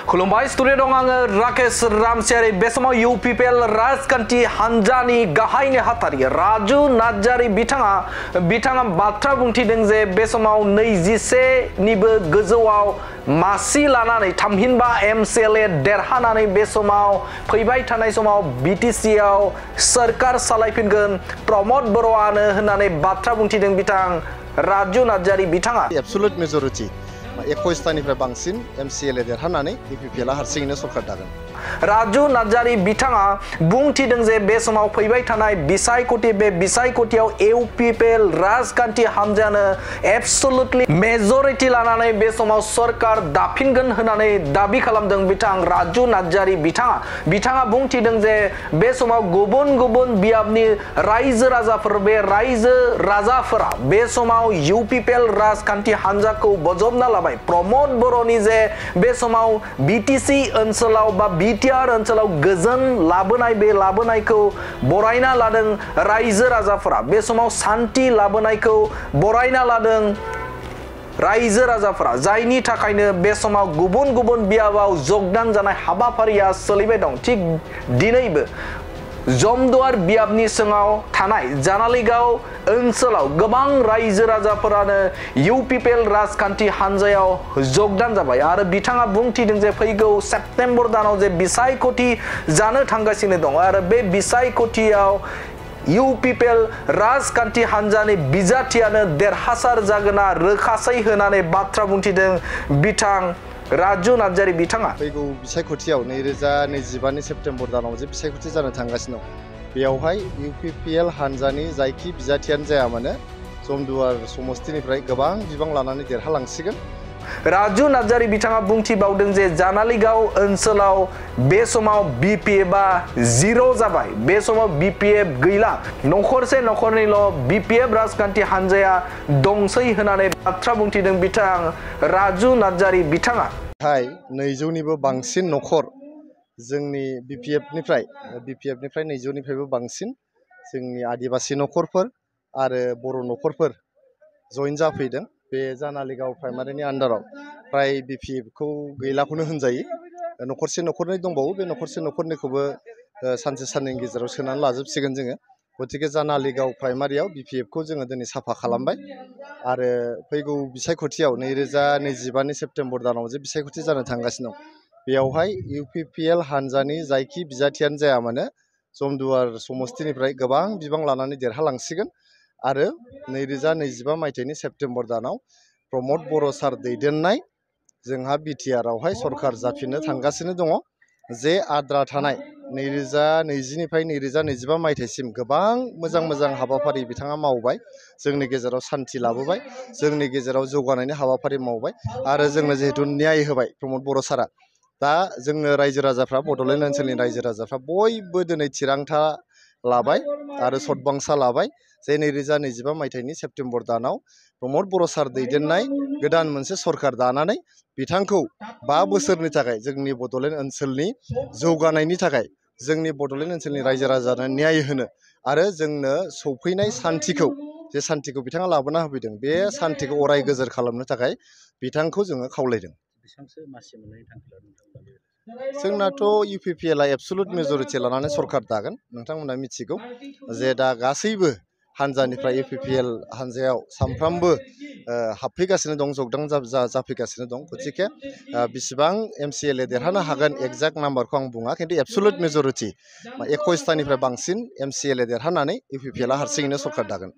खुलुमबाय स्टुडिअ दं आङो राकेश रामसियारि बे समाव इउपिपिएल राजखान्थि हान्जानि गाहाय नेहाथारि राजु नार्जारि बिथाङा बाथ्रा बुंथिदों जे बे समाव 21 निबो गोजौआव मासि लानानै थामहिनबा एमसिएलए देरहानानै बे समाव फैबाय थानाय समाव बिटिसि आव सरकार सालायफिनगोन प्रमोद बर'आनो होननानै बाथ्रा बुंथिदों बिथां राजु नार्जारि बिथाङा एबसुलुट मेजरिटी 21 तानिफ्राय बांसिन एमसिएलए देरहानानै इउपिपिएल हारसिङैनो सरकार दागोन। राजु नार्जारि बिथाङा बुंथिदों जे बे समाव फैबाय थानाय बिसायख'थि बे बिसायख'थियाव इउपिपिएल राजखान्थि हान्जायानो एबसुलुटलि मेजरिटी लानानै बे समाव सरकार दाफिनगोन होननानै दाबि खालामदों बिथां राजु नार्जारि बिथाङा बुंथिदों जे बे समाव गुबुन गुबुन बियाबनि रायजो राजाफोर बे रायजो राजाफोरा बे समाव इउपिपिएल राजखान्थि हान्जाखौ बजबना लाबाय प्रमोद बर'नि जे बे समाव बिटिसि ओनसोलाव बा बिटिआर ओनसोलाव गोजोन लाबोनाय बे लाबोनायखौ बरायना लादों रायजो राजाफोरा बे समाव शान्ति लाबोनायखौ बरायना लादों रायजो राजाफोरा जायनि थाखायनो बे समाव गुबुन गुबुन बियाबाव जगदान जानाय हाबाफारिया सोलिबाय दं थिग दिनैबो जमदुवार बियाबनि सिङाव थानाय जानालिगाव ओनसोलाव गोबां रायजो राजाफोरानो इउपिपिएल राजखान्थि हान्जायाव जगदान जाबाय आरो बिथाङा बुंथिदों जे फैगौ सेप्तेम्बर दानाव जे बिसायख'थि जानो थांगासिनो दं आरो बे बिसायख'थियाव इउपिपिएल राजखान्थि हान्जानि बिजाथियानो देरहासार जागोना रोखासै होनानै बाथ्रा बुंथिदों बिथां राजु नार्जारि बिथाङा फैगौ बिसायख'थियाव 2025 सेप्तेम्बर दानाव जे बिसायख'थि जानो थांगासिनो दं बेयावहाय इउपिपिएल हान्जानि जायखि बिजाथियानो जाया मानो जमदुवार समस्तिनिफ्राय गोबां बिबां लानानै देरहालांसिगोन। राजु नार्जारि बिथाङा बुंथिबावदों जे जानालिगाव ओनसोलाव बे समाव बिपिएफआ जिर' जाबाय बे समाव बिपिएफ गैला नखरसे नखरनैल' बिपिएफ राजखान्थि हान्जाया दंसै होननानै बाथ्रा बुंथिदों बिथां राजु नार्जारि बिथाङा 200निबो बांसिन नखर जोंनि बिपिएफनिफ्राय 200निफ्रायबो बांसिन जोंनि आदिबासि नखरफोर आरो बर' नखरफोर जइन जाफैदों बे जानालिगाव प्राइमारिनि आन्डाराव फ्राय बिपिएफखौ गैलाखौनो होनजायो नखरसे नखरनै दंबावो बे नखरसे नखरनैखौबो सानसे साननैनि गेजेराव सोनानै लाजोबसिगोन जोङो गतिके जानालिगाव प्राइमारियाव बिपिएफखौ जोङो दिनै साफा खालामबाय आरो फैगौ बिसायख'थियाव 2025 सेप्तेम्बर दानाव जे बिसायख'थि जानो थांगासिनो दं बेयावहाय इउपिपिएल हान्जानि जायखि बिजाथियानो जाया मानो जमदुवार समस्तिनिफ्राय गोबां बिबां लानानै देरहालांसिगोन आरो 2025 मायथाइनि सेप्तेम्बर दानाव प्रमोद बर' सार दैदेननाय जोंहा बिटिआरआवहाय सरकार जाफिननो थांगासिनो दङ जे आद्रा थानाय 2020निफ्राय 2025 मायथाइसिम गोबां मोजां हाबाफारि बिथाङा मावबाय जोंनि गेजेराव शान्ति लाबोबाय जोंनि गेजेराव जौगानायनि हाबाफारि मावबाय आरो जोंनो जिहेतु न्याय होबाय प्रमोद बर' सारा दा जोंनो रायजो राजाफ्रा बड'लेण्ड ओनसोलनि रायजो राजाफ्रा बयबो दिनै थिरांथा लाबाय आरो सतबांसा लाबाय जे 2025 मायथाइनि सेप्तेम्बर दानाव प्रमोद बर' सार दैदेननाय गोदान मोनसे सरकार दानानै बिथांखौ 5 बोसोरनि थाखाय जोंनि बड'लेण्ड ओनसोलनि जौगानायनि थाखाय जोंनि बड'लेण्ड ओनसोलनि रायजो राजानो न्याय होनो आरो जोंनो सौफैनाय सान्थिखौ बिथाङा लाबोना होफैदों बे सान्थिखौ अराय गोजोर खालामनो थाखाय बिथांखौ जोङो खावलायदों। जोंनाथ' इउपिपिएलआ एबसुलुट मेजरिटी लानानै सरकार दागोन नोंथांमोना मिथिगौ जे दा गासैबो हान्जानिफ्राय इउपिपिएल हान्जायाव सामफ्रामबो हाबफैगासिनो दं जगदान जाफैगासिनो दं गतिके बिसिबां एमसिएलए देरहानो हागोन एक्जाक्ट नाम्बारखौ आं बुङा खिन्थु एबसुलुट मेजरिटी 21 तानिफ्राय बांसिन एमसिएलए देरहानानै इउपिपिएलआ हारसिङैनो सरकार दागोन।